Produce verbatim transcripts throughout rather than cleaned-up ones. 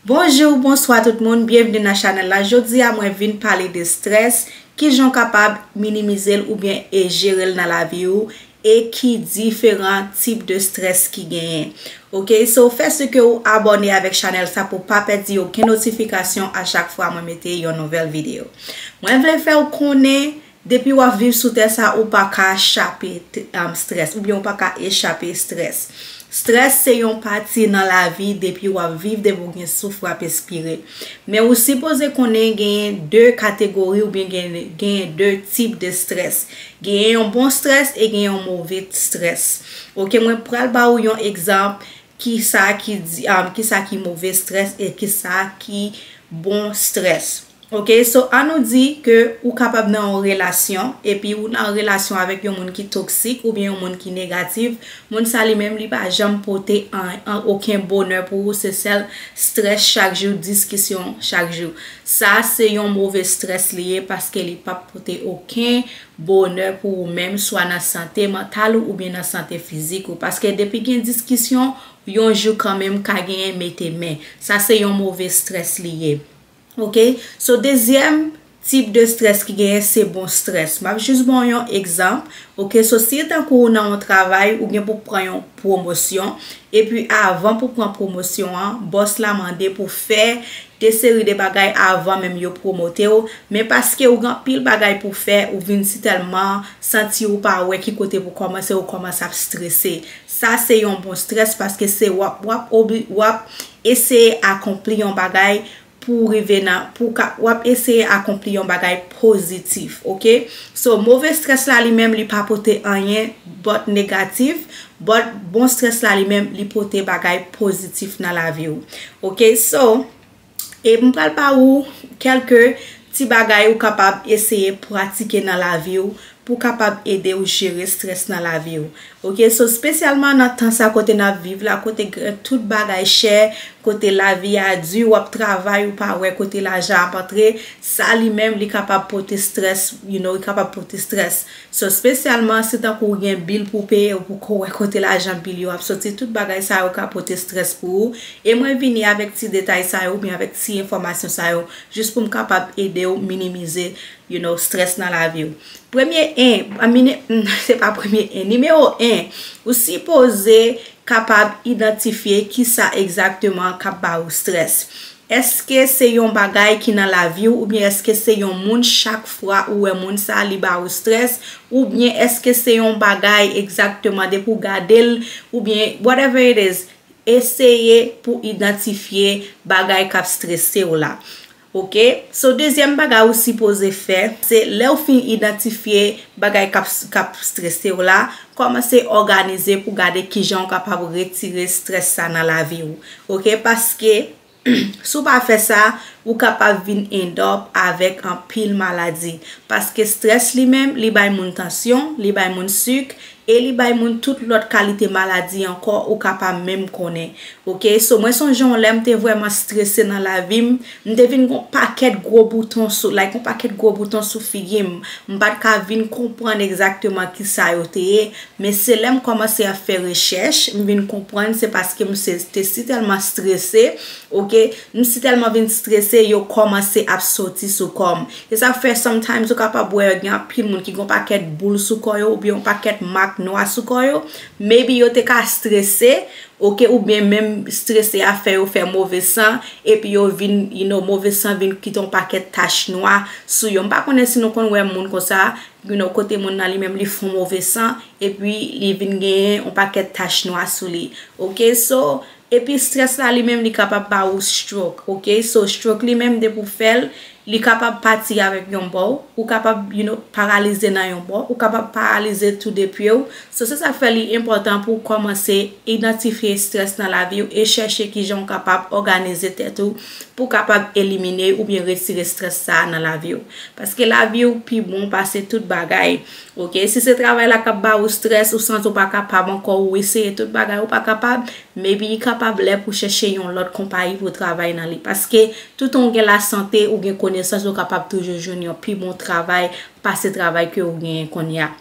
Bonjou, bonswa tout moun, byenvni nan chanèl la. Jodi a mwen vin pale de strès, kijan w kapab minimize l oubyen e jere l nan lavi w, e ki diferan tip de strès ki genyen. Ok, so fè si ke w abòne avèk chanèl sa pou w pa pèdi okenn notifikasyon a chak fwa mwen mete yon nouvèl videyo. Mwen vle fè w konnen, depi w ap viv sou tè sa, ou pa ka chape strès, oubyen ou pa ka echape strès. Strès se yon pati nan lavi depi w ap viv, depi w gen souf w ap espire. Men ou sipoze konnen genyen de kategori oubyen genyen de tip de strès. Genyen yon bon strès e genyen yon move strès. Ok, mwen pral ba ou yon egzanp kisa ki di, um, kisa ki move strès e kisa ki bon strès. Ok, so an nou di ke ou kapab nan yon relasyon, epi ou nan yon relasyon avèk yon moun ki toksik oubyen yon moun ki negatif, moun sa li menm li pa janm pote an, an okenn bonè pou ou, se sèl strès chak jou, diskisyon chak jou. Sa se yon move strès li ye paske li pa pote okenn bonè pou ou menm, swa nan sante mantal ou oubyen nan sante fizik ou. Paske depi gen diskisyon, yon jou kanmenm ka genyen mete men. Sa se yon move strès li ye. Ok, so dezyèm tip de strès ki genyen se bon strès. M ap jis ban w yon egzanp. Ok, so si tankou ou nan yon travay, ou gen pou pran yon pwomosyon, epi avan pou pran pwomosyon an, bòs la mande pou fè de seri de bagay avan menm yo pwomote w, men paske ou gen anpil bagay pou fè, ou vin si tèlman santi ou pa wè ki kote pou kòmanse, ou kòmanse ap strese. Sa se yon bon strès paske se w ap, w ap obi-, w ap eseye akonpli yon bagay pou w rive nan, pou w ka, w ap eseye akonpli yon bagay pozitif, ok? So, move strès la li menm, li pa pote anyen but negatif, but bon strès la li menm, li pote bagay pozitif nan lavi w. Ok, so, e m pral ba ou kèlke ti bagay ou kapab eseye pratike nan lavi w pou kapab ede w jere strès nan lavi w. Ok, so spesyalman nan tan sa kote n ap viv la, kote gen tout bagay chè, kote lavi a di, w ap travay, ou pa wè kote lajan ap antre, sa li menm li kapab pote strès, you know, li kapab pote strès. So spesyalman si tankou w gen bil pou w peye, ou poko wè kote lajan bil yo ap soti, tout bagay sa yo ka pote strès pou ou. E mwen vini avèk ti detay sa yo, oubyen avèk ti enfòmasyon sa yo, jis pou m kapab ede w minimize, you know, strès nan lavi w. Premye en, a mini-, se pa premye en, nimewo en, ou sipoze kapab idantifye kisa egzakteman k ap ba ou strès. Èske se yon bagay ki nan lavi w, oubyen èske se yon moun chak fwa ou wè moun sa li ba ou strès, oubyen èske se yon bagay egzakteman depi w gade l, oubyen whatever it is, eseye pou idantifye bagay k ap strese w la. Ok, so dezyèm bagay ou sipoze fè, se lè w fin idantifye bagay k ap, k ap strese w la, kòmanse òganize pou gade kijan w kapab retire strès sa nan lavi w. Ok, paske si w pa fè sa, ou kapab vin end up avèk anpil maladi. Paske strès li menm, li bay moun tansyon, li bay moun sik, e li bay moun tout lòt kalite maladi ankò ou ka pa menm konnen. Ok, so mwen sonje yon lè m te vrèman strese nan lavi m, m te vin gon pakèt gwo bouton sou, like yon pakèt gwo bouton sou figi m. M pa t ka vin konprann egzakteman kisa yo te ye, men se lè m kòmanse ap fè rechèch, m vin konprann se paske m se, te si tèlman strese, ok, m si tèlman vin strese, yo kòmanse ap soti sou kò m. E sa fè sometimes ou kapab wè gen anpil moun ki gon pakèt boul sou kò yo, oubyen yon pakèt mak nwa sou kò yo. Maybe yo te ka strese, ok, oubyen menm strese a fè yo fè move san, epi yo vin, you know, move san vin kite yon pakèt tach nwa sou yo. M pa konnen si nou konn wè moun konsa, you know, kote moun nan li menm li fè yon move san, epi li vin genyen yon pakèt tach nwa sou li. Ok, so, epi strès la li menm li kapab ba ou stroke, ok? So, stroke li menm depi w fè l, li kapab pati avèk yon bò, ou kapab, you know, paralize nan yon bò, ou kapab paralize tou de pye w. So, se sa k fè li enpòtan pou w kòmanse idantifye strès nan lavi w e chèche kijan w kapab òganize tèt ou pou w kapab elimine oubyen retire strès sa a nan lavi w. Paske lavi w pi bon pase tout bagay, ok? Si se travay la k ap ba ou strès, ou santi w pa kapab ankò, ou eseye tout bagay, ou pa kapab, maybe li kapab lè pou chèche yon lòt konpayi pou w travay nan li. Paske toutan w gen lasante, ou gen konesans, ou kapab toujou jwenn yon pi bon travay pase travay ke ou genyen kounye a.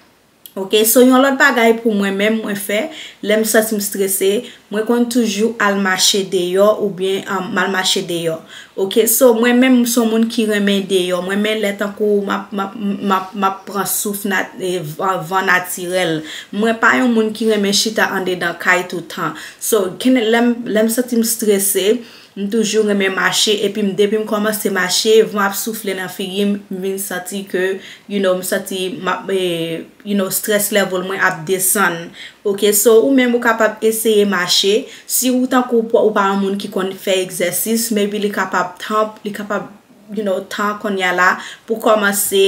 Ok, so yon lòt bagay pou mwen menm mwen fè, lè m santi m strese, mwen konn toujou al mache deyò oubyen um, m al mache deyò. Ok, so mwen menm m se yon moun ki renmen deyò, mwen renmen lè tankou m ap, m ap, m ap, m ap pran souf nat, e, van, van natirèl. Mwen pa yon moun ki renmen chita andedan kay toutan. So, lè m, lè m santi m strese, m toujou renmen mache, epi m, depi m kòmanse mache, van ap soufle nan figi m, m vin santi ke, you know, m santi m ap, e, you know, stress level mwen ap desann. Ok, so ou menm ou kapab eseye mache. Si ou tankou ou pa yon moun ki konn fè egzèsis, maybe li kapab tan, li kapab, you know, tan kounye a la pou kòmanse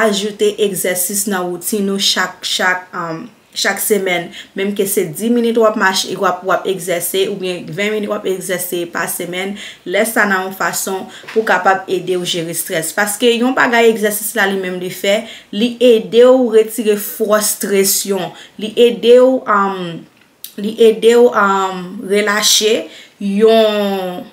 ajoute egzèsis nan woutin ou chak, chak, um, chak semèn, menm ke se dis minit w ap mache, w ap, w ap egzèse, oubyen ven minit w ap egzèse pa semèn, lè sa nan yon fason pou kapab ede w jere strès. Paske yon bagay egzèsis la li menm li fè, li ede w retire frustration, li ede w, um, li ede w, um, relache yon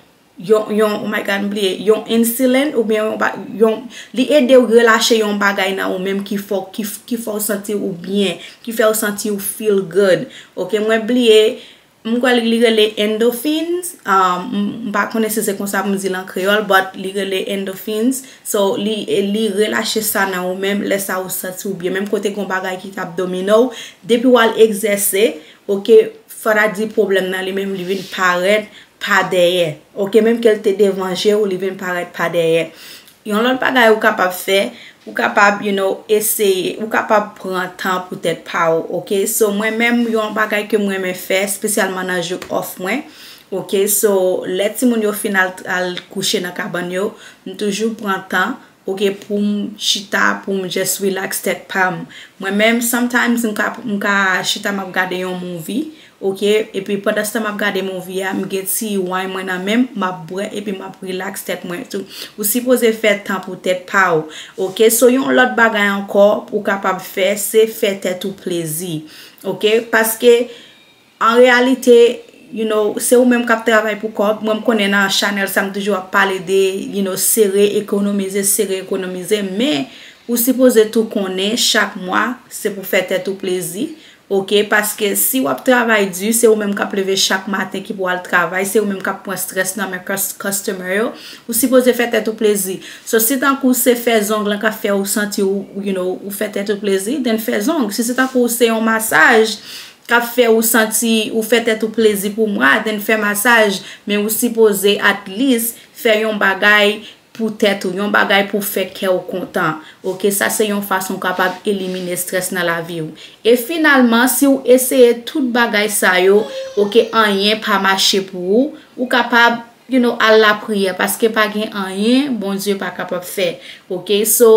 yon, yon, oh my God, m bliye, yon insulin oubyen yon, yon, li ede w relache yon bagay nan ou menm ki fè, ki, ki fè w santi ou byen, ki fè w santi ou feel good. Ok, mwen bliye, m kwè li, li rele endorphins, um, m, m pa konnen si se konsa pou m di l an kreyòl, but li rele endorphins. So, li, li relache sa nan ou menm, lè sa ou santi ou byen. Menm kote gon bagay ki t ap domine w, depi w al egzèse, ok, fò ta di pwoblèm nan li menm li vin parèt pa dèyè. Ok, menm ke l te devan je w, li vin parèt pa dèyè. Yon lòt bagay ou kapab fè, ou kapab, you know, eseye, ou kapab pran tan pou tèt pa w, ok? So, mwen menm, yon bagay ke mwen renmen fè, espesyalman nan jou off mwen, ok? So, lè timoun yo fin al, al kouche nan kabann yo, m toujou pran tan, ok, pou m chita, pou m just relax tèt pa m. Mwen menm, sometimes, m ka, m ka chita, m ap gade yon movie, ok, epi pandan se tan m ap gade movie a, m gen ti wine mwen nan men m, m ap bwè, epi m ap relax tèt mwen tou. Ou sipoze fè tan pou tèt pa w, ok? So, yon lòt bagay ankò ou kapab fè, se fè tèt ou plezi, ok? Paske, an reyalite, you know, se ou menm k ap travay pou kò w. Mwen, m konnen nan chanèl sa, m toujou ap pale de, you know, sere, ekonomize, sere, ekonomize, men ou sipoze tou konnen chak mwa, se pou fè tèt ou plezi, ok? Paske si w ap travay di, se ou menm k ap leve chak maten ki pou al travay, se ou menm k ap pran strès nan men cus-, customer yo, ou sipoze fè tèt ou plezi. So, si tankou se fè zong lan k ap fè ou santi ou, you know, ou fè tèt ou plezi, then fè zong. Si se tankou se yon masaj k ap fè ou santi ou fè tèt ou plezi pou mwa, then fè masaj, men ou sipoze at least fè yon bagay pou tèt ou, yon bagay pou fè kè w kontan. Ok, sa se yon fason w kapab elimine strès nan lavi w. E finalman, si w eseye tout bagay sa yo, ok, anyen pa mache pou ou, ou kapab, you know, al lapriyè, paske pa gen anyen Bondye pa kapab fè. Ok, so,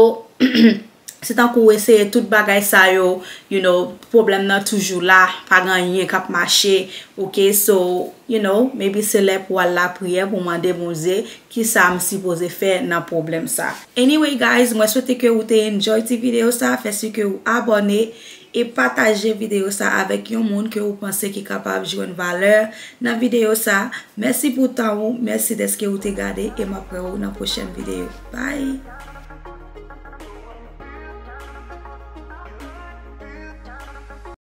se tankou w eseye tout bagay sa yo, you know, pwoblèm nan toujou la, pa gen anyen k ap mache, ok, so, you know, maybe se lè pou w al lapriyè, pou w mande Bondye, kisa m sipoze fè nan pwoblèm sa. Anyway, guys, mwen swete ke ou te enjoy ti videyo sa, fè si ke ou abòne e pataje videyo sa avèk yon moun ke ou panse ki kapab jwenn valè nan videyo sa. Mèsi pou tan ou, mèsi dèske ou te gade e m ap wè ou nan pwochèn videyo. Bye!